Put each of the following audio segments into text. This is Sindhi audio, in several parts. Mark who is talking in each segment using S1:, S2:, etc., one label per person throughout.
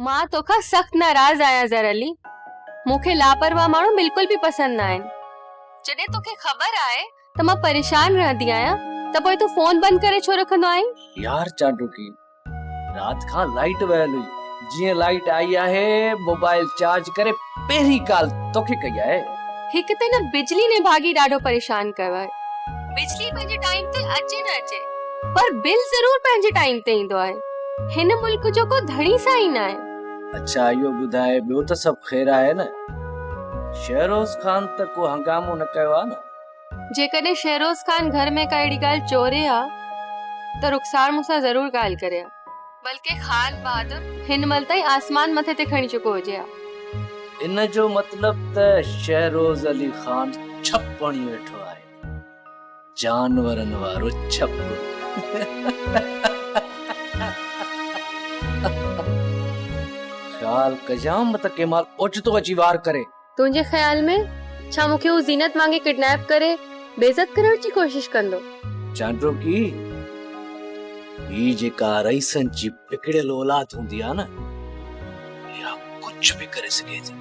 S1: مان توکان سخت ناراض آهيان زر علي. مون کي لاپرواهه ماڻهو بلڪل به پسند نه آهن. جڏهن توکي خبر آهي ته مان پريشان رهندي آهيان ته پوء تون فون بند ڪري ڇو رکندو آهين؟
S2: يار چانڊوڪي رات کان لائيٽ ويل هئي، جيئن لائيٽ آئي آهي موبائل چارج ڪري پهرين ڪال توکي ڪئي آهي.
S1: هڪ ته هن بجلي نڀاڳي ڏاڍو پريشان ڪيو آهي. بجلي پنهنجي ٽائيم تي اچي نه اچي پر بل ضرور پنهنجي ٽائيم تي ايندو آهي. هن ملڪ جو ڪو ڌڻي سائين ناهي.
S2: اڇا اهو ٻڌاء ٻيو ته سڀ خير آهي نه؟ شهروز خان ته ڪو هنگامو نه ڪيو آهي نه؟
S1: جيڪڏهن شهروز خان گهر ۾ ڪا اهڙي ڳالهه چوري ها ته رخسار مون سان ضرور ڳالهه ڪري ها. بلڪه خان بهادر هن مهل تائين آسمان مٿي تي کڻي چڪو هجي ها.
S2: ان جو مطلب ته شهروز علي خان ڇپ هڻي ويٺو آهي. جانورن وارو ڇپ. خيال ڪجان ته ڪنهن مهل اوچتو اچي وار ڪري.
S1: تنهنجي خيال ۾ ڇا مون کي هو زينت وانگي ڪڊنيپ ڪري بيعزت ڪرڻ جي ڪوشش ڪندو؟
S2: چانڊوڪي، هي جيڪا رئيسن جي بگڙيل اولاد هوندي آهي نه، اها ڪجهه به ڪري سگهي ٿي.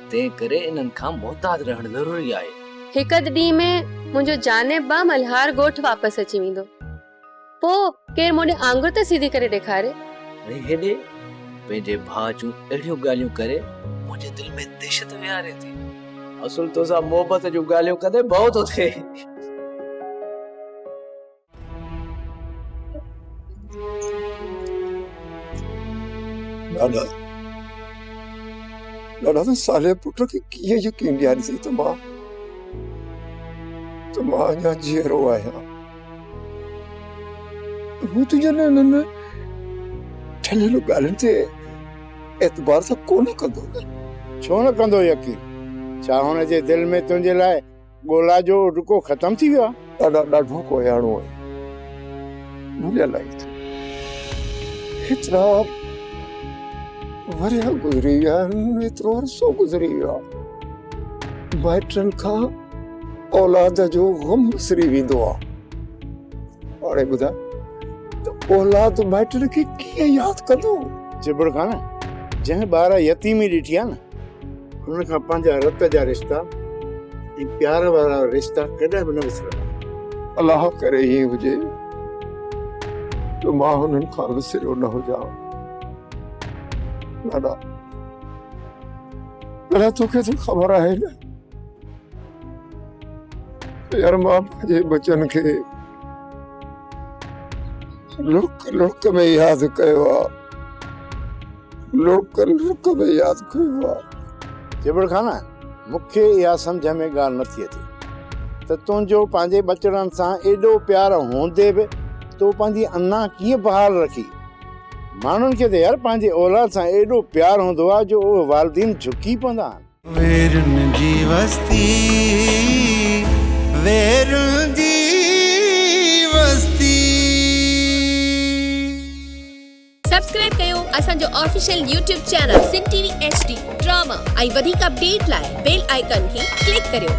S2: تنهن ڪري انهن کان محتاط رهڻ ضروري آهي.
S1: هڪ اڌ ڏينهن ۾ منهنجو جانب با ملهار ڳوٺ واپس اچي ويندو. پوء ڪير مون ڏي آڱر ته سڌي ڪري ڏيکاري.
S2: ۽ هيڏي پنهنجي ڀاء جون اهڙيون ڳالهيون ڪري منهنجي دل ۾ دهشت ويهارين ٿي. اصل توسان محبت جون ڳالهيون ڪندي ڀؤ ٿو ٿئي.
S3: ڏاڏا ڏاڏا تون صالح پٽ کي ڪيئن يقين ڏياريسين ته مان ته مان اڃا جيئرو آهيان هو تنهنجن انهن ٺلهيل ڳالهين تي اعتبار ته ڪونه ڪندو نه
S4: ڇو نه ڪندو يقين ڇا هن جي دل ۾ تنهنجي لاء ڳولا جو اڊڪو ختم ٿي ويو آهي.
S3: ڏاڏا ڏاڍو ڪوهياڻو آهين. ڀليل آهين تون. هيترا ورهيه گذري ويا آهن، هيترو عرصو گذري ويو آهي. مائٽن کان اولاد جو غم وسري ويندو آهي. هاڻي ٻڌاء ته اولاد مائٽن کي ڪيئن ياد ڪندو؟
S4: چٻڙ خان، جنهن ٻار يتيمي ڏٺي آهي نه، هن کان پنهنجا رت جا رشتا ۽ پيار وارا رشتا ڪڏهن به نه وسرندا.
S3: الله ڪري ائين هجي جو مان هنن کان وسريو نه هجان. لاڏا، لاڏا توکي ته خبر آهي نه يار مان پنهنجي ٻچن کي لڙڪ لڙڪ ۾ ياد ڪيو آ. لڙڪ لڙڪ ۾ ياد ڪيو آ.
S4: چٻڙ خان، مون کي اها سمجهه ۾ ڳالهه نٿي اچي ته تنهنجو پنهنجي ٻچڙن سان ايڏو پيار هوندي به تو پنهنجي انا ڪيئن بحال رکي؟ ماڻهن کي ته يار پنهنجي اولاد سان ايڏو پيار هوندو آ جو اهي والدين جهڪي پوندا آهن.
S5: ويرن جي وستي ويرن جي وستي.
S6: سبسڪرائب ڪيو اسان جو official YouTube channel Sindh T V H D drama ۽ وڌيڪ اپڊيٽ لاء بيل آئيڪان کي ڪلڪ ڪريو.